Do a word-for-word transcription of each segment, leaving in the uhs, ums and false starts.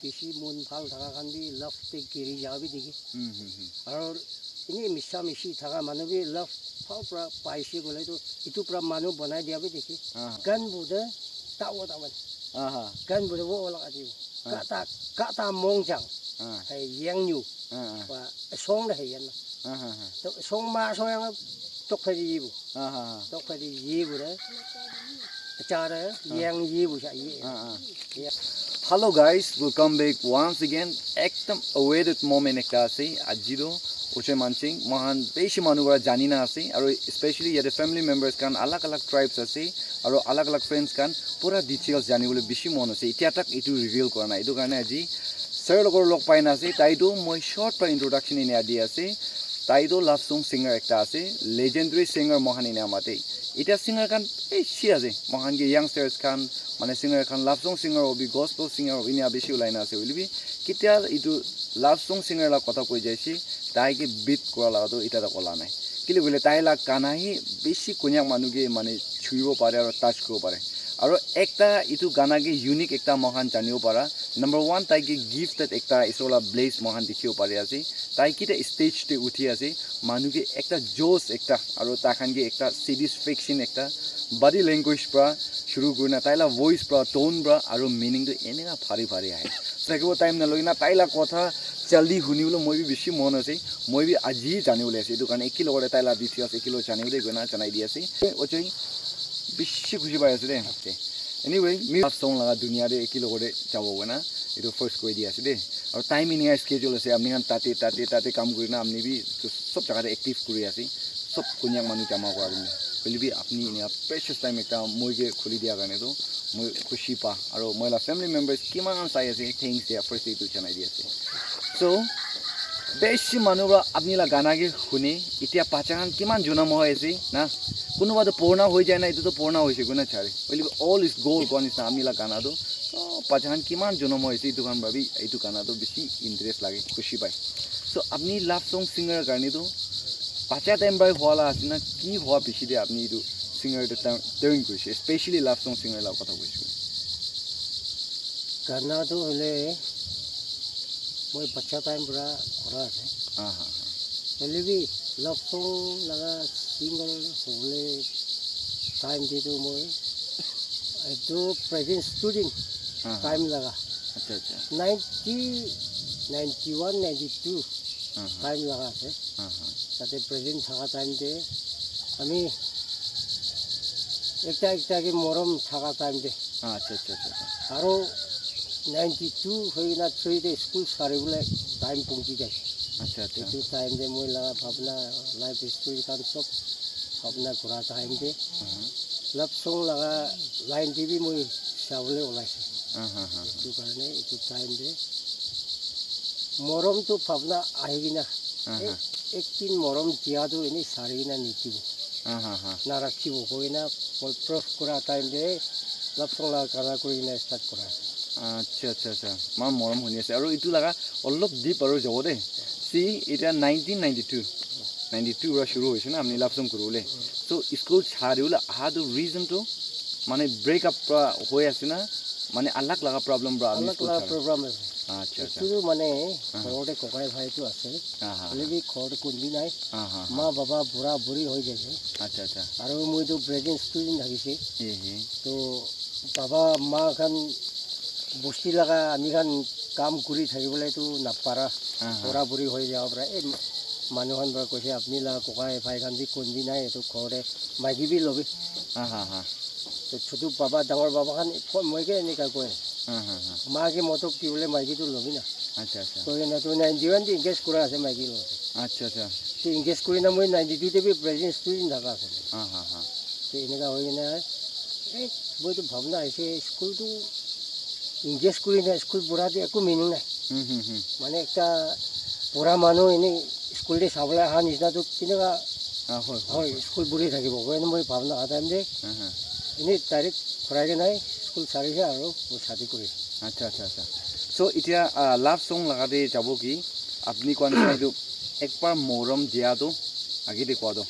Bishi mon bhal thaka khan bi love te giri ja bi dikhi. Hmm, hmm, hmm. Aru ene misha mishi thaka manu bi love bhal pra paise koile tu etu pra manu banai dia bi dikhi. Ah. Gan bu de ta wo ta wan. Aha. Gan bu de wo wo la ka ji. Ah. Ka ta, ka ta mong jang. Ah. Hai yang yu. Ah, ah. Wa song de hai yan. Ah, ah, ah. To song ma song yang tok phai di bu. Ah, ah, ah. Tok phai di bu de. Cha de yang yi bu cha yi. Ah, ah. Hello guys, welcome back once again. Ekdam awaited moment ekta ase. Aji toh Ochoi Manching, moikhan bishi manu para jani na ase, aru especially yate family members khan alag alag tribes ase, aru alag alag friends khan pura details jani bole bishi mon ase. Itya tak etu reveal kora nai, etu karne aji sir logot log pai na ase. Tai toh moi short para introduction enia di ase. Tai toh love song singer ekta ase, legendary singer moikhan enia mate. Itya singer khan bishi ase, moikhan ke youngsters khan, mane singer khan, love song singer hobi, gospel singer hobi, enia bishi ulai na ase. Hoile bi ketia etu love song singer la kotha koi jaise, tai ke beat kura la toh itya tak ola nai. Kile koile tai la gana hi bishi Konyak manu ke mane chuibo pare aru touch kuribo pare. Aru ekta etu gana ke unique ekta moikhan janibo para. Number one, tai ke gifted ekta isor la bless moikhan dikhibo pari ase. Tai kita stage te uthi ase, manu ke ekta josh ekta, aru tai khan ke ekta satisfaction ekta, body language pra shuru kurina, tai la voice pra, tone pra, aru meaning tu eneka bhari bhari ahe. Thakibo time naloi na, tai la kotha jaldi huni bole moi bi bishi mon ase, moi bi aji jani bole ase. Etu karne eki logote tai la details eki logote jani bole koina janai di ase. Ochoi, bishi khushi pai ase de. Anyway, mi love song laga dunia de eki logote jabo koina etu first koi di ase de. Aru time enia schedule ase, apni khan tate, tate, tate kam kurina, apni bi etu sob jaga te active kuri ase, sob Konyak manu jama kura karne. Hoile bi apni enia precious time ekta moi ke khuli dia karne toh moi khushi pa, aru moi la family members kiman sai ase, thanks dia first etu janai di ase. So, bishi manu para apni la gana ke hune, itya bacha khan kiman jonam hoi ase na, kunuba toh purana hoi jai na, etu toh purana hoise koina chare. Hoile bi all is gold koa nisna apni la gana toh, toh bacha khan kiman jonam hoi ase, etu khan para bi etu gana toh bishi interest lage, khushi pai. So, apni love song singer karne toh bacha time para hua la ase na, ki hua bishi de apni etu singer te turn, turn kurise, especially love song singer la kotha kurise? Gana toh hoile moi bacha time para kora ase. Ah, ha, ha. Hoile bi love song laga singer hobole time te toh moi etu present student Ah, ha. Time laga. Acha, acha. Ninety, ninety one, ninety two Ah, ha. Time laga ase. Ah, ha. Tate present thaka time te ami ekta ekta ke morom thaka time te. Ah, acha, acha, acha, acha. Aro ninety two hoi kena three te school sari bole time pungchi jai. Acha, acha. Etu time te moi laga bhabna, life history khan sob bhabna kura time te Mhm. Love song laga line te bi moi sabole olaise. Ah, ha, ha. Etu karne etu time te morom tu bhabna ahi kena Aha. Ek, ek din morom dia tu eni sari na nikibo. Aha, ha. Na rakhibo koi na moi proof kura time te love song la gana kuri na start kura. Acha, acha, acha. Ma morom huni ase. Aru itu laga olop deep aru jabo de. See, ita nineteen ninety-two. Ninety-two ra shuru hoise na, apni love song kuru bole. So, school chari bole aha tu reason tu, mane break up pra hoi ase na, mane alag laga problem pra apni Alag school laga chari? Problem ase. Acha, acha. Itu tu mane Aha. Ghor te kokai bhai tu ase. Aha. Hoile bi ghor te kun bi nai. Aha, aha. Ma baba bura buri hoi jaise. Acha, acha. Aru moi tu present student thakise. Ehe. To baba ma khan bosti laga ami khan kam kuri thakibole tu napara. Aha. Bura buri hoi jabo para. Eh, manu khan para koise apni laga kokai bhai khan bi kun bi nai etu ghor te maiki bi lobi. Aha, aha. To chutu baba, dangor baba khan phone moi ke enika koi. Aha, aha. Ma ke motok ki bole maiki tu lobi na. Acha, acha. Koi na tu ninety one te engage kura ase maiki lo. Acha, acha. Te engage kuri na moi ninety two te bi present student thaka ase. Aha, aha. Te enika hoi kena, eh, moi tu bhabna aise, school tu engage kuri na school pura te eku meaning nai. Hmm, hmm, hmm. Mane ekta pura manu ene school te sabole aha nisna tu kineka Ah, hoi, hoi, hoi, hoi. School puri thakibo. Koi na moi bhabna aha time te, Aha. Ene direct khurai ke nai, school sari se aru moi shadi kuri. Acha, acha, acha. So, itya, ah, love song laga te jabo ki, apni koa nisna etu ek baar morom diya to, age te koa to,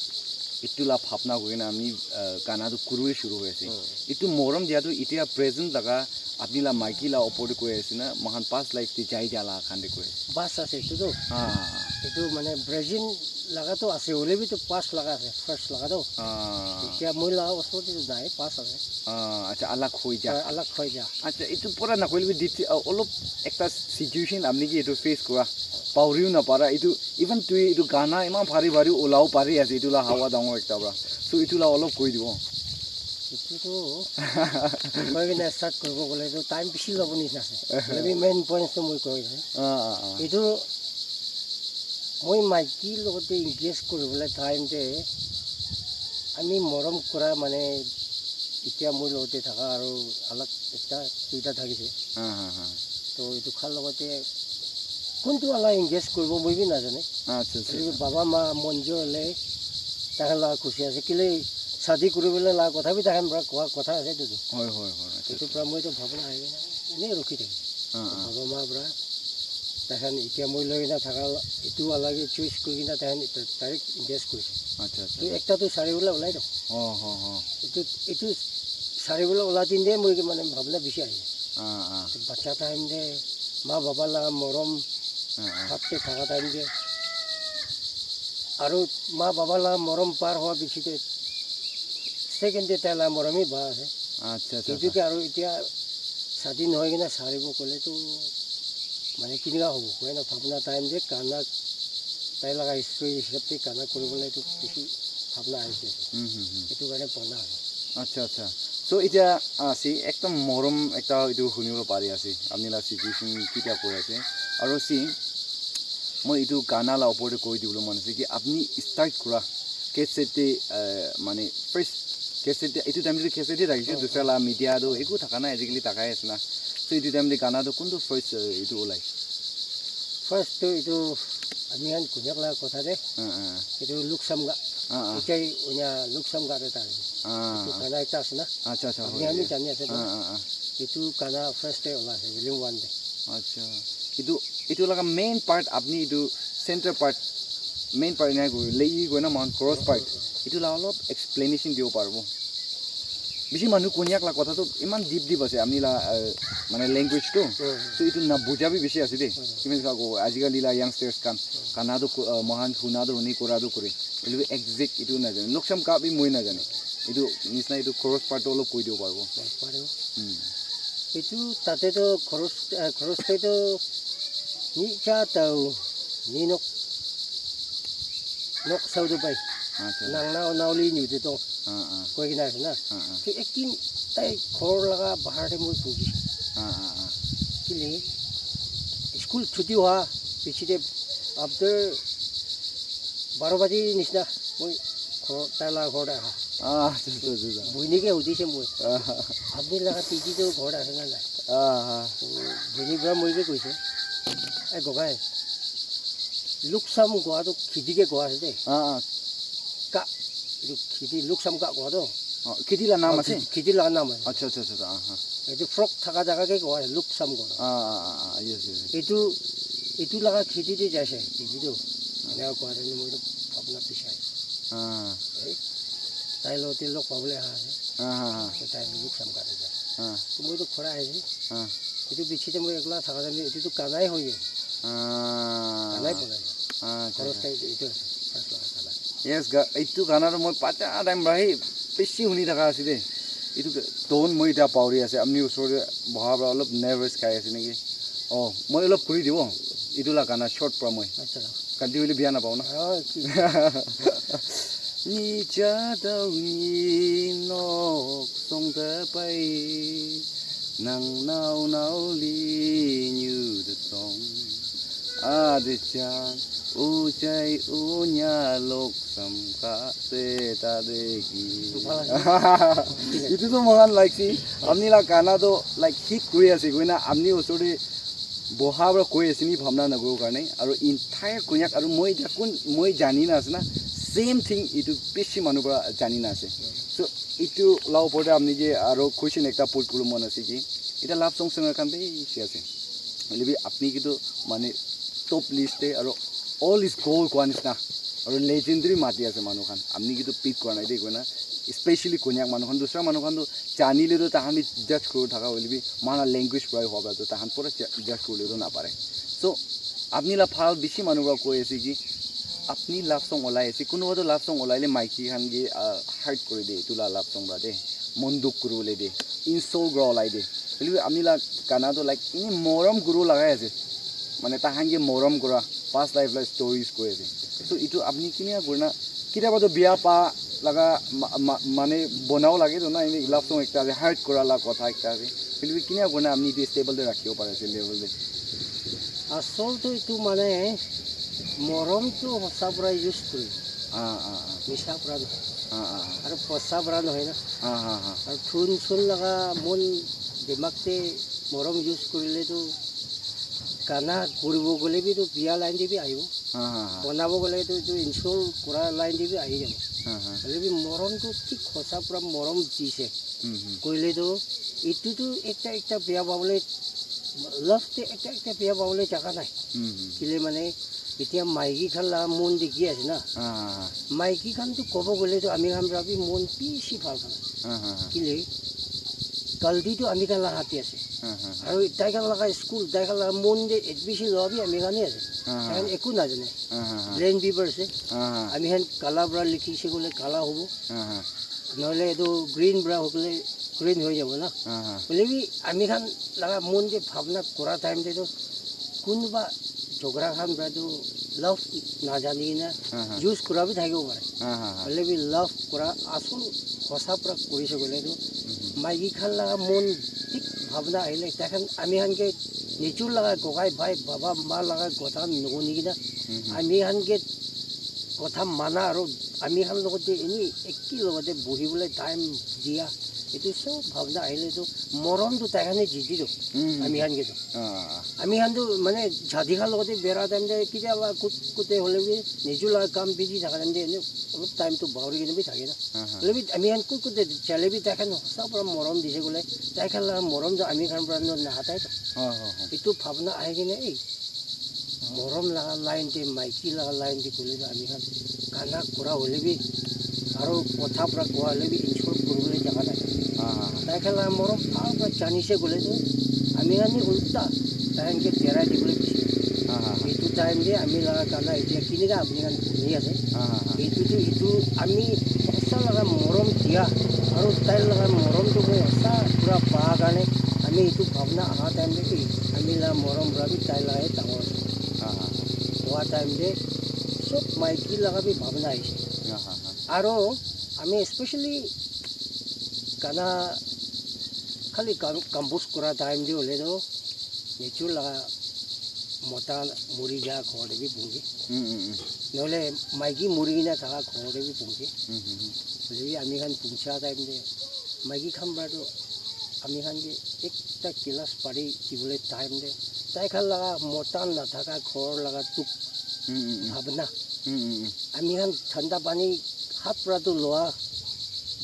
itu la bhabna koi na ami, ah, gana to kuru hi shuru hoi ase. Hmm. Itu morom diya to itya present laga apni la maiki la opor te koi ase na, moikhan past life te jai dia la khan te koi ase. Past ase, etu tu. Ah, ah, ah. Etu mane present laga tu ase, hoile bi tu past laga ase, first laga tu. Ah. Etia moi laga osor te tu nai, past ase. Ah, acha, alag hoi ja. Ah, alag hoi ja. Acha, etu pura na koile bi detail, ah, olop ekta situation apni ki etu face kura, pauriu na para, etu, even tui etu gana iman bhari bhari ulao pari ase, etu la hawa dangor ekta para. So, etu la olop koi dibo. Etu tu koi kena start kuribo gole tu time bishi lobo nisina ase. Hoile bi main points tu moi koi ase. Ah, ah, ah. Etu moi maiki logote engage kuribole time te ami morom kura mane etia moi logote thaka aru alag ekta duita thakise. Ah, ah, ah. To etu khan logote kuntu ala engage kuribo moi bi najane. Acha, acha, hoile bi acha. Baba ma mon jo le tahan la khushi ase. Kile shadi kuribole la kotha bi tahan pra koa kotha ase etu tu. Hoi, hoi, hoi. Acha, etu acha. Pra moi to bhabna ahi kena ene rukhi thaki. Ah, ah. Baba ma pra tahan etia moi loi kena thaka la, etu alage choice kuri kena tahan eta direct engage kurise. Acha, acha, to acha. Ekta to sari bole ulai do. Oh, ho, ho. Etu, etu sari bole ula din de moi ke mane bhabna bishi ahi. Ah, ah. Bacha time te ma baba la morom, ah, ah, khat te thaka time te. Aru ma baba la morom par hoa bishi te second te tai la morom hi ba ase. Acha, acha, etu acha. Ke aru etia shadi nohoi kena saribo kole tu mane kineka hobo? Koi na bhabna time te kana tai laga history hisab te kana kuribole tu bishi bhabna ahi ase. Hmm, hmm, hmm. Etu karne pona ase. Acha, acha. So, etia, ah, si, ekdom morom ekta etu hunibo pari ase. Apni la situation kitia koi ase. Aru si, moi etu gana la opor te koi dibole mon ase ki apni start kura cassette te, eh, mane first cassette te, etu time te cassette te thakise, dusra la media tu eku thaka nai, ajikali thakai ase na. So, etu time te gana tu kuntu first, eh, etu ulai? First tu etu ami khan Konyak la kotha te, ah, ah, etu Luksam ga, ah, ah, ichai unya Luksam ga te ta. Ah, etu ah. Gana ekta ase na. Acha, acha, ami, hoi, ami hoi. Jani ase to. Ah, ah, ah. Etu gana first te ula ase, volume one te. Acha. Etu, etu laga main part apni etu center part, main part ena koi, lei koi na moikhan chorus part. Etu la olop explanation dibo paribo. Bishi manu Konyak la kotha tu iman deep deep ase, ami la, eh, mane language tu. Hmm. So etu na buja bi bishi ase de. Hmm. Kiman sa ko, ajikali la youngsters khan, hmm, kana tu ko, eh, moikhan huna tu huni kora tu kore. Etu exact etu na jane. Luksam ka bi moi na jane. Etu nisna etu chorus part tu olop koi dibo paribo. Paribo. Hmm. Etu tate tu chorus, eh, chorus te tu ni cha tau ni nok nok sau tu pai. Acha. Nang nao nao li nyu te to. Ah, ah. Koi kena ase na. Ah, ah. Te ek din tai ghor laga bahar te moi buji. Ah, ah, ah. Kile school chuti hoa piche te after baro baji nisna moi ghor, tai la ghor te aha. Ah, acha, acha, acha, acha. Buini ke hudise moi. Ah. Apni laga tiji to ghor ase na nai? Ah, ah. To buini pra moi ke koise, "Eh, gogai, Luksam goa to khiti ke goa ase de." Ah, ah. Ka, etu khiti Luksam ka goa to. Oh, khiti la naam ase? Khiti, khiti la naam ase. Acha, acha, acha, acha, ah, ah. Etu frog thaka jaga ke goa ase, Luksam goa to. Ah, ah, ah, ah, yes, yes, yes. Etu, etu laga khiti te jaise, khiti to. Eneka koa time te moi to bhabna bishi ahi. Ah. Eh, tai lo te log pabole aha ase. Ah, ah, ah. To tai lo Luksam ka te ja. Ah. To moi to khora ahi ase. Ah. Etu piche te moi ekla thaka time te etu to kanai hoi ase. Ah. Kanai pona ja. Ah, acha, acha. Chorus tai etu ase, first laga gana. Yes, ga-, etu gana to moi bacha time para hi bishi huni thaka ase de. Etu ga-, tone moi eta pauri ase. Apni usor te boha para olop nervous khai ase naki? Oh, moi olop kuri dibo. Etu la gana short para moi. Acha. Kanti hoile biya na pao na. Ah, ki- Ni cha dau ni nok song ta pai. Nang nao nao li nyu de tong. A de cha, u chai u nya lok sam ka te ta de ki. Itu to mohan like si, apni la gana to like hit kuri ase koi na, apni usor te boha para koi ase ni bhabna na koribo karne, aru entire Konyak aru moi ja kun moi jani na ase na, same thing itu bishi manu para jani na ase. So itu la upor te apni ke aru question ekta put kuribo mon ase ki, eta love song singer khan bishi ase. Hoile bi apni ke tu mane top list te aru all is gold koa nisna aru legendary mati ase manu khan. Apni ke tu pick kora nai de koina, especially Konyak manu khan, dusra manu khan tu Janile tu tahan bi judge kuri thaka hoile bi, mohan la language pra howa pra tu tahan pura ju- judge kuribole tu napare. So, apni la bhal bishi manu pra koi ase ki, apni love song olai ase, kunuba tu love song olaile maiki khan ke, ah, hurt kuri de, etu la love song pra de, mon dukh kuribole de, insult pra olai de. Hoile bi apni la gana tu, like, ini morom kuri lagai ase. Mane tahan ke morom kura, past life la stories koi ase. So, etu apni kinika kurina, kitiaba tu bia pa laga ma- ma- mane bonabo lage tu na, ini love song ekta ase, hurt kura la kotha ekta ase. Hoile bi kinika kurina apni etu stable te rakhibo pare ase level te. Asol tu etu mane morom tu hosa pra use kuri, Ah, ah, ah. Misa pra no, Ah, ah, ah. Aru posa pra no hoina. Ah, ah, ah. Aru thun sun laga mon dimag te morom use kurile tu gana kuribo gole bi tu bia line te bi ahibo. Ah, ah, ah. Bonabo gole tu, tu insult kura line te bi ahi jabo. Ah, ah. Hoile bi morom tu thik hosa pra morom dise. Hmm, hmm. Koile tu etu tu ekta ekta bia pabole, love te ekta ekta bia pabole jaga nai. Hmm, hmm. Kile mane, etia maiki khan la mon dikhi ase na. Ah, ah, ah. Maiki khan tu kobo gole tu ami khan pra bi mon bishi bhal khan. Ah, ah, ah. Kile, galti tu ami khan la hath te ase. Ah, ah, ah. Aru tai khan laga school, tai khan laga mon te admission loa bi ami khan he ase. Ah, ah. Tai khan eku najane. Ah, ah, ah. Plain paper ase. Ah, ah. Ami khan kala pra likhi se koile kala hobo. Ah, ah. Nohole etu green pra hokile green hoi jabo na. Ah, ah. Hoile bi ami khan laga mon te bhabna kura time te tu kunuba jhogora khan pra tu love najani na Aha. Use kura bi thakibo pare. Aha, aha. Hoile bi love kura asol hosa pra kurise koile tu Mhm. maiki khan laga mon thik bhabna ahile tai khan ami khan ke nature laga kokai bhai baba ma laga kotha nukuni kina Mhm. ami khan ke kotha mana aru ami khan logote ini eki logote buhi bole time dia etu sob bhabna ahile tu morom tu tai khan he jiti tu Mhm. ami khan ke tu. Ah. Ami khan tu mane jadi khan logote bera time te kitiaba kut kute hole bi niju la kam busy thaka time te ene olop time tu bahuri kene bi thake na. Aha. Hole bi ami khan kut kute chale bi tai khan sob pra morom dise koile tai khan la morom tu ami khan pra no nahatai to. Ha, ha, ha. Etu bhabna ahi kene ei morom la line te maiki la line te koile tu ami khan gana kura hole bi aru kotha pra koa hole bi insult kuribole jaga nai. Ha, ha, ha. Tai khan la morom bhal pra jani se koile tu ami khan ni ulta tai khan ke derai dibole bishi. Ha, ha, ha. Etu time te ami la gana etia kinika apni khan huni ase. Ha, ha, ha. Etu tu etu ami hosa laga morom dia aru tai laga morom tu moi hosa pura pa karne ami etu bhabna aha time te bi ami la morom pra bi tai laga he dangor ase. Ha, ha, ha. Koa time te sob maiki laga bi bhabna ahise. Ha, ha, ha. Aru ami especially gana khali com- compose kura time te hole tu nature laga mota muri ja ghor te bi punge. Mm, mm, mm. Nohole maiki muri kena thaka ghor te bi punge. Mm, mm, mm. Hoile bi ami khan puncha time te maiki khan pra tu ami khan ke ekta class pari dibole time te tai khan laga mota nathaka ghor laga dukh Mm, mm, mm. Bhabna. Mm, mm, mm. Ami khan thanda pani hat pra tu loa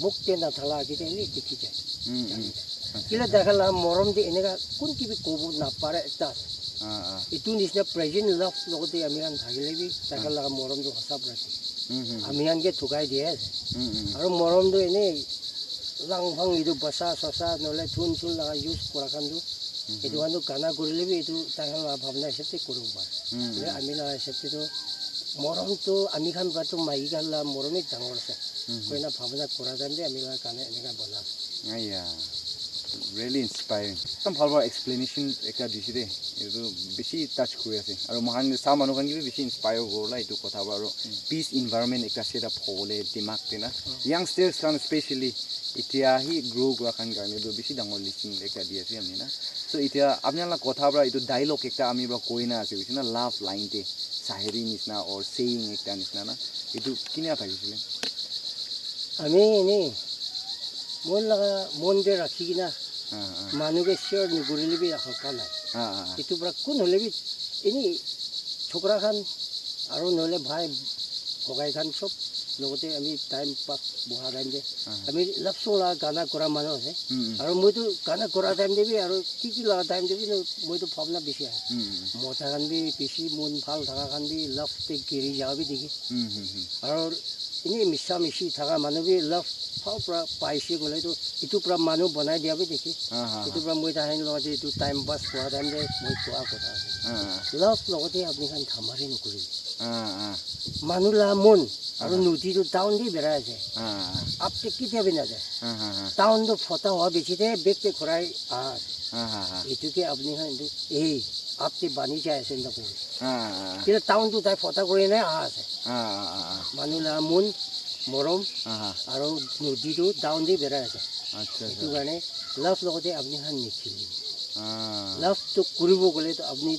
muk te nathala age te ene dikhi jai. Mm, mm. Jani jai. Acha, kile acha. Tai khan la morom te eneka kun ki bi kobo napare ekta ase. Ah, ah. Etu nisna present love logote ami khan thakile bi tai khan Ah. laga morom tu hosa pra ase. Mm, mm, mm. Ami khan ke thukai dia ase. Mm, mm, mm. Aru morom tu ene lang phang etu basa sasa nohole thun chun laga use kura khan tu Mhm. Etu khan tu gana kurile bi etu tai khan la bhabna hisab te kuribo pare. Mm. Hoile ami la hisab te tu morom tu ami khan pra tu maiki khan la morom hi dangor ase. Mhm. Koina bhabna kura time te ami la gana eneka bona. Aiya, really inspiring. Ekdam bhal bhal explanation ekta dise de. Etu bishi touch kuri ase. Aru moikhan sa manu khan ke bi bishi inspire kuribo la etu kotha para aru Mm. peace environment ekta set up hobole dimag te na. Mm. Youngsters khan specially Etia hi grow kura khan karne tu bishi dangor lesson ekta di ase ami na. So etia apni khan la kotha para etu dialogue ekta ami para koi na ase koise na love line te shayari nishna or saying ekta nishna na. Etu kinika thakisile? Ami eni mon laga mon te rakhi kena Ah, ah. manu ke share nikurile bi rakha nai. Ah, ah, ah. Etu para kun hole bi eni chokra khan aru nohole bhai bogai khan sob logote ami time pass boha time te Ah. ami love song la gana kura manu ase. Mm, mm. Aru moi tu gana kura time te bi aru ki ki la time te bi no, moi tu bhabna bishi ahe. Mm, mm. Mota khan bi bishi mon bhal thaka khan bi love te giri ja bi dikhi. Mm, mm, mm. Aru Ini misa misi thaka manu bi love bhal pra paise koile tu, itu pra manu banai dia bi dekhi. Ha, ha, ha. Itu pra moi tahan logote itu time pass kura time te moi kua kotha ase. Ha, ha. Love logote apni khan dhamari nokuri. Ha, ha. Manu la mon, aru, ha, nodi tu down te berai ase. Ha, ha. Up te kitia bi na jai. Ha, ha, ha. Down tu phota hoa bichi te back te khurai aha ase. Ha, ha, ha. Itu ke apni khan itu, eh, up te bani jai ase na koi. Ha, ha, ha. Kila down tu tai phota kuri na aha ase. Ah, ah, ah, ah. Manu la mon, morom, aha, aro nodi tu down te berai ase. Acha, acha. Etu karne love logote apni khan nikhili. Ah. Love to kuribo gole to apni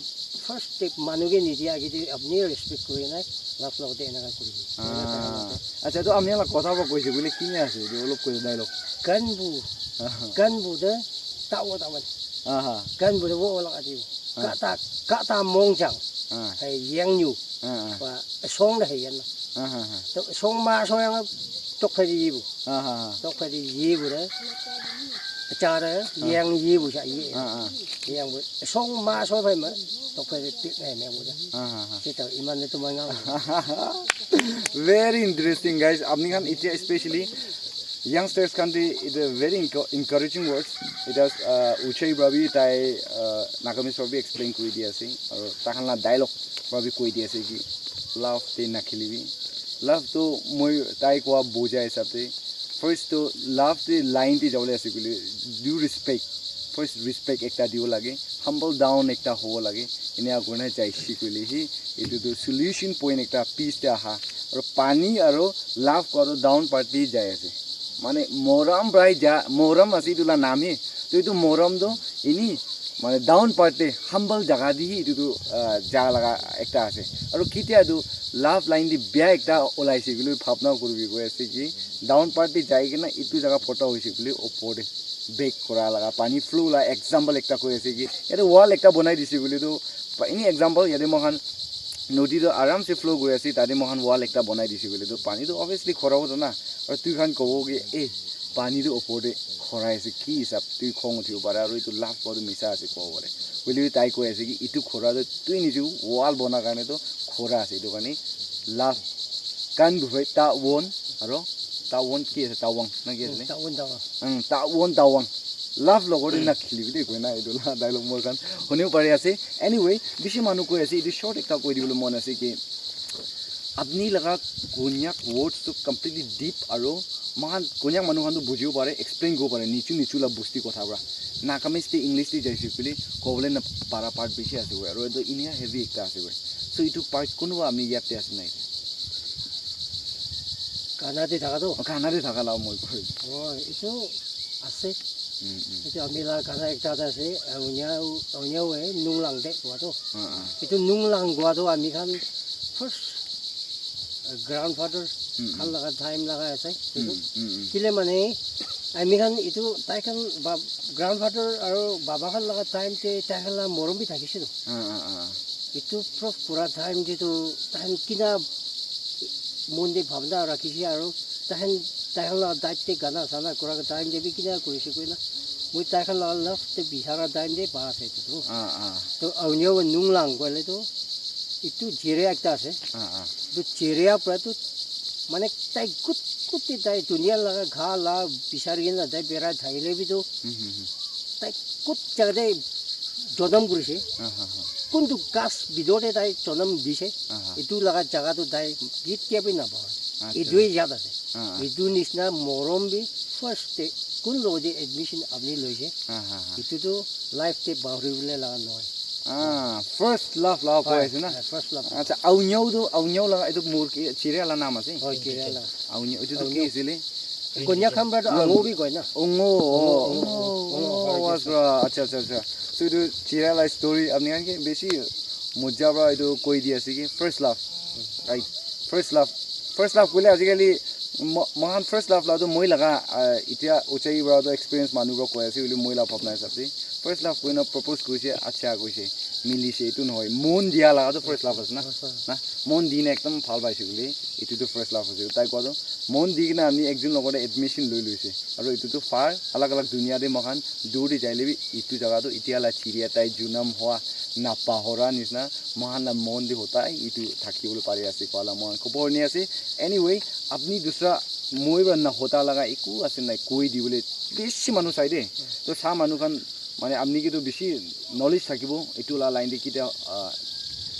first step manu ke nidi age te apni respect kuri na love logote enaka kuribo. Ah. Acha, to apni la kotha ba koise bole kini ase, etu olop koi dialogue. Ganbu, aha, ganbu de tawo taman. Aha. Ganbu de wo ola ati. Ah. Kata, kata mongjang. Ah. Hai yang yu. Ah, ah. Wa song da hai yan. Ah, ah, ah. To song ma song yang tok phai di bu. Ah, ah, ah. Tok phai di bu re. Cha re, ah, yang bu cha ye. Ah, ah. Yang bu song ma song phai ma tok phai di pik hai me bu da. Ah, ah, ah. Sita iman de tu ma nga. Very interesting, guys. Apni khan itya especially youngsters khan te, it a very enco- encouraging words. It has, uh, Uchai pra bi tai, uh, Nagamese pra bi explain kuri di ase. Aru takhan la dialogue pra bi koi di ase ki love te nakhilibi. Love tu moi tai koa buja hisab te, first tu love te line te jabole ase koile, do respect. First respect ekta dibo lage, humble down ekta hobo lage. Enia kurina jaise koile hi, etu tu solution point ekta peace te aha. Aru pani aru love koa tu down part te jai ase. Mane morom brai ja, morom ase etu la naam hi. To etu morom tu ini, mane down part te humble jaga te hi etu tu, ah, ja laga ekta ase. Aru kitia tu love line te bia ekta olaise koile bhabna kuribi koi ase ki down part te jai kena etu jaga phota hoise koile opor te back kura laga pani flow la example ekta koi ase ki yate wall ekta banai dise koile tu pa- ini example yate moikhan nodi tu aram se flow kuri ase, tate moikhan wall ekta banai dise koile tu pani tu obviously khora hobo na. Aru tui khan kobo ki, eh, pani tu opor te khora ase, ki hisab tui khong uthibo pare, aru etu love koa tu misa ase kobo pare. Hoile bi tai koi ase ki etu khora tu tui niju wall bona karne tu khora ase, etu karne love kan bu hoi ta won, aru ta won ki ase, ta wang na ki ase? Tawon, tawon. Umm, tawon tawang. Love logor te nakhilibi de koina etu la dialogue moi khan hunibo pari ase. Anyway, bishi manu koi ase, etu short ekta koi dibole mon ase ki apni laga Konyak words tu completely deep aru moikhan Konyak manu khan tu bujibo pare, explain kuribo pare, nichu nichu la bosti kotha pra. Nagamese te English te jaise koile kobole na para part bishi ase koi, aru etu inia heavy ekta ase koi. So etu part kunuba ami yat te ase nai? Gana te thaka tu? Oh, gana te thaka la moi koi. Oh, etu ase. Mm, mm. Etu ami la gana ekta te ase, aunia, aunia we nunglang de kua tu. Ah, ah. Etu nunglang kua tu ami khan first, uh, grandfather, mm, mm, khan laga time laga ase. Mm, etu, mm, mm, kile mane ami khan etu tai khan ba-, grandfather aru baba khan laga time te tai khan la morom bi thakise tu. Ah, ah, ah. Etu pura, pura time te tu tai khan kina mon te bhabna rakhise aru tai khan, tai khan la date te gana sana kura time te bi kina kurise koina. Moi tai khan la love te bisara time te pa ase etu tu. Ah, ah. To aunia we nunglang koile tu etu jere ekta ase. Ah, ah. Etu jere pra tu mane tai kut kut te tai dunia laga gha la bisari kena tai berai thakile bi tu hmm, hmm, hmm, tai kut jaga te jonam kurise. Ah, ah, ah. Kuntu ghas bidor te tai jonam dise. Ah, ah. Etu laga jaga tu tai ketia bi napahore. Acha. Etu he yad ase. Ah, ah. Etu nisna morom bi first te kun logote admission apni loise. Ah, ah, ah. Etu tu life te bahuri bole laga nohoi. Ah, first love la koi ase na? Hoi, first love. Acha, aunyau tu, aunyau la etu murgi, chiria la naam ase? Hoi, chiria la. Aunyau, etu tu ki asile? Konyak khan pra tu ango bi koi na. Ongo, ongo, ongo, ongo, acha, acha, acha. So etu chiria la story apni khan ke bishi moja pra etu koi di ase ki first love. Right. First love. First love koile ajikali mo-, moikhan first love la tu moi laga, ah, itya uchai pra tu experience manu pra koi ase koile moi la bhabna hisab se. First love koina propose koise, acha koise. Milise, etu nohoi, mon dia laga tu first love ase na? Na, mon di na ekdom bhal paise koile, etu tu first love ase. Tai koa tu mon di kena ami ekjon logote admission loi loise. Aru etu tu far, alag alag dunia te moikhan dur te jaile bi, etu jaga tu etia la chiria tai junam hoa napahora nisna, moikhan la mon te hotai etu thaki bole pari ase koa la moikhan khobor ni ase. Anyway, apni dusra moi para na hota laga eku ase nai koi di bole bishi manu sai de. To sa manu khan mane apni ke tu bishi knowledge thakibo, etu la line te kitia, ah,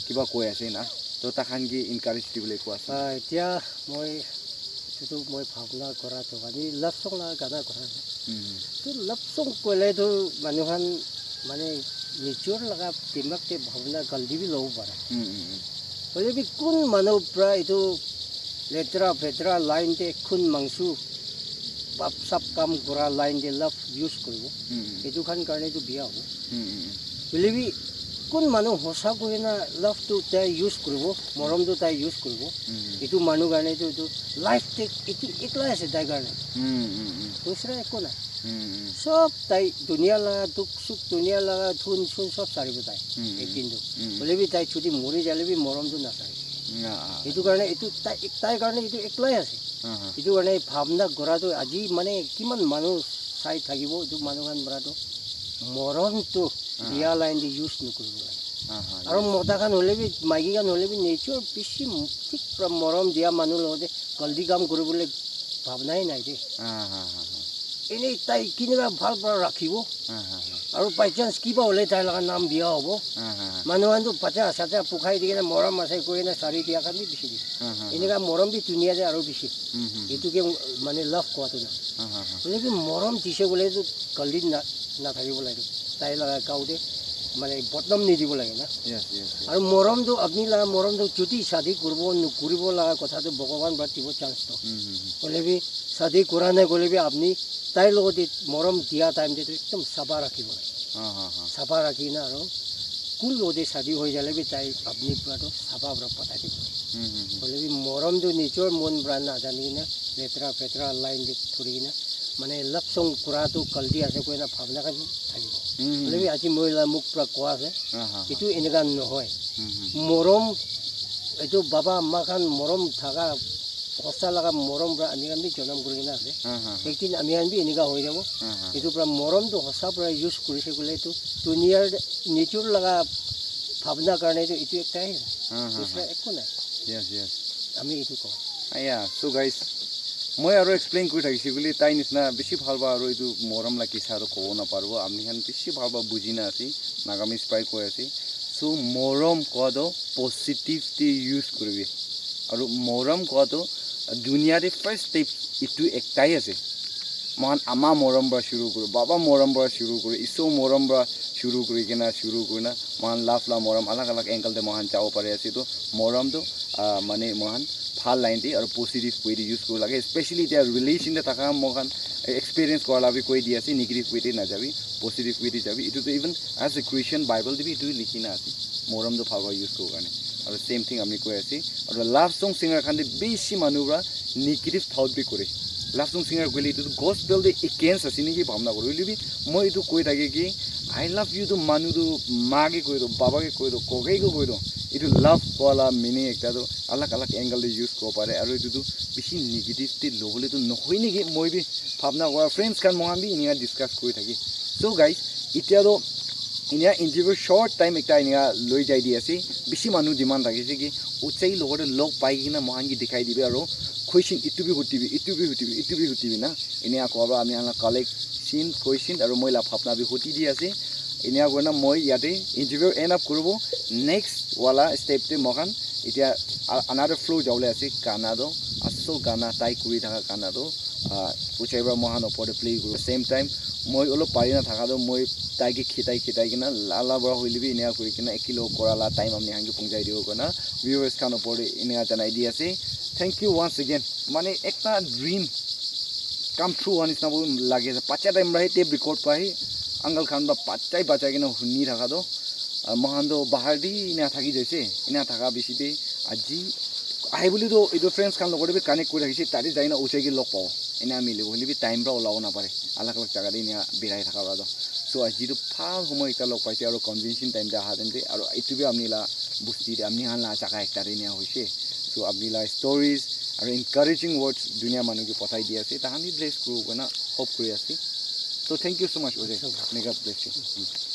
kiba koi ase na, to takhan ke encourage dibole ko ase. Ah, etia moi, etu tu moi bhabna kora tu, ami love song la gana kora ase. Hmm. Tu love song koile tu manu khan mane nijor laga dimag te bhabna galti bi lobo pare. Hmm, hmm, hmm. Hoile bi kun manu pra etu letra petra line te khun mangsu pap sap kam kora line te love use kuribo. Hmm, hmm. Etu khan karne tu biya hobo. Hmm, hmm, hmm. Hoile bi kun manu hosa koi na love tu tai use kuribo, morom tu tai use kuribo. Hmm. Etu manu karne tu, etu life te etu ekla ase tai karne. Hmm, hmm, hmm. Dusra ekko nai. Hmm, hmm. Sob tai dunia la dukh sukh, dunia la dhun chun sob saribo tai. Hmm, hmm. Ek din tu. Hmm. Hoile bi tai chuti mori jale bi morom tu nasari. Ah, ah. Etu karne etu tai, tai karne etu ekla ase. Ah, ah. Etu karne bhabna kora tu aji mane kiman manu sai thakibo, etu manu khan para tu morom tu ah, biya line te use nokuribo lage. Ah, ah, aru yes. Mota khan hoile bi, maiki khan hoile bi nature bishi m-, thik pra morom dia manu logote galti kam kuribole bhabna hi nai de. Ah, ah, ah, ah. Ene tai kineka bhal pra rakhibo. Ah, ah, ah. Aru by chance kiba hole tai laga nam biya hobo. Ah, ah, ah. Manu khan tu bacha sacha pukhai di kena morom ase koi kena sari dia khan bi bishi de. Ah, ah, ah. Eneka morom bi dunia te aru bishi. Hmm, hmm, hmm. Etu ke mane love koa tu na. Ah, ah, ah. Hoile bi morom dise bole tu galti na, na thakibo lage. Tai laga gao te mane bodnam ni dibo lage na. Yes, yes, yes. Aru morom tu apni laga morom tu chuti shadi kuribo, nokuribo laga kotha tu Bhagwan para dibo chance to. Hmm, hmm, hmm. Hoile bi shadi kora nai koile bi apni tai logote morom dia time te tu ekdom sapha rakhibo lage. Ha, ha, ha. Sapha rakhi na aru kun logote shadi hoi jale bi tai apni pura tu sapha pura patai dibo. Hmm, hmm, hmm. Hoile bi morom tu nijor mon pura na jani kena letra petra line te thuri kena mane love song kura tu galti ase koi na bhabna khan thakibo. Hmm, hmm, hmm. Hoile bi aji moi la mukh pura koa ase. Ha, ha, ha. Etu eneka nohoi. Hmm, hmm. Morom, etu baba ma khan morom thaka hosa laga morom pura ami khan bi jonam kuri kena ase. Ha, ha, ha. Ek din ami khan bi eneka hoi jabo. Ha, ha, ha. Etu pura morom tu hosa pura use kurise koile tu duniyar nijor laga bhabna karne tu etu ekta he. Ha, ha, ha. Dusra ekko nai. Yes, yes. Ami etu ko. Aya, so guys, moi aru explain kuri thakise koile tai nisna bishi bhal ba aru etu morom la kisa aru kobo na paribo. Ami khan bishi bhal ba buji na ase. Nagamese pai koi ase. So, morom koa tu positive te use kuribi. Aru morom koa tu dunia te first step etu ektai ase. Moikhan ama morom para shuru kuru, baba morom para shuru kuru, isu morom para shuru kuri kena, shuru kuri na, moikhan love la morom alag alag angle te moikhan jabo pari ase. Tu morom tu, ah, mane moikhan bhal line te aru positive way te use kuribo lage, especially etia relation te thaka moikhan experience kora la bi koi di ase, negative way te najabi, positive way te jabi. Etu tu even as a Christian Bible te bi etu likhi na ase, morom tu bhal para use kuribo karne. Aru same thing ami koi ase, aru love song singer khan te bishi manu para negative thought bi kore. Love song singer koile etu tu gospel te against ase niki bhabna kore. Hoile bi moi etu koi thake ki, I love you tu manu tu ma ke koi tu, baba ke koi tu, kokai ke koi tu. Etu love wala meaning ekta tu alag alag angle te use kuribo pare. Aru etu tu bishi negative te lobole tu nohoi niki, moi bi bhabna kora, friends khan moikhan bi enika discuss kuri thaki. So guys, etia tu enika interview short time ekta enika loi jai di ase. Bishi manu demand thaki ase ki uchai logote log pai kena moikhan ke dikhai dibi aru question etu bi hudi bi, etu bi hudi bi, etu bi hudi bi na. Enika koa para ami khan la collection, question aru moi la bhabna bi hudi di ase. Enika kurina moi yate interview end up kuribo. Next wala step te moikhan etia a-, another flow jabole ase. Gana tu asol gana tai kuri thaka gana tu, ah, uchai para moikhan opor te play kuribo. Same time moi olop pari na thaka tu moi tai ke khitai khitai kena la la para hoile bi enika kuri kena ekilog kora la time apni khan ke punchai dibo koina viewers khan opor te enika janai di ase. Thank you once again. Mane ekta dream come true howa nisna bi lagi ase. Bacha time para he tape record para he uncle khan para bachai bachai kena huni thaka tu, ah, moikhan tu bahar te enika thaki jaise. Enika thaka bishi te aji Ahi bole toh etu friends khan logot te bi connect kuri thakise, tate jai na ujai ke log pabo. Ena mili bole bi time pra olabo napare. Alag alag jaga te ena birai thaka pra toh. So, aji toh bhal homoy ekta log paise aro convention time te aha time te, aro etu bi apni la bosti te, apni khan la jaga ekta te ena hoise. So, apni la stories aro encouraging words dunia manu ke pathai di ase. Tahan bi bless kuru koina hope kuri ase. So, thank you so much, Ojai. May God bless you.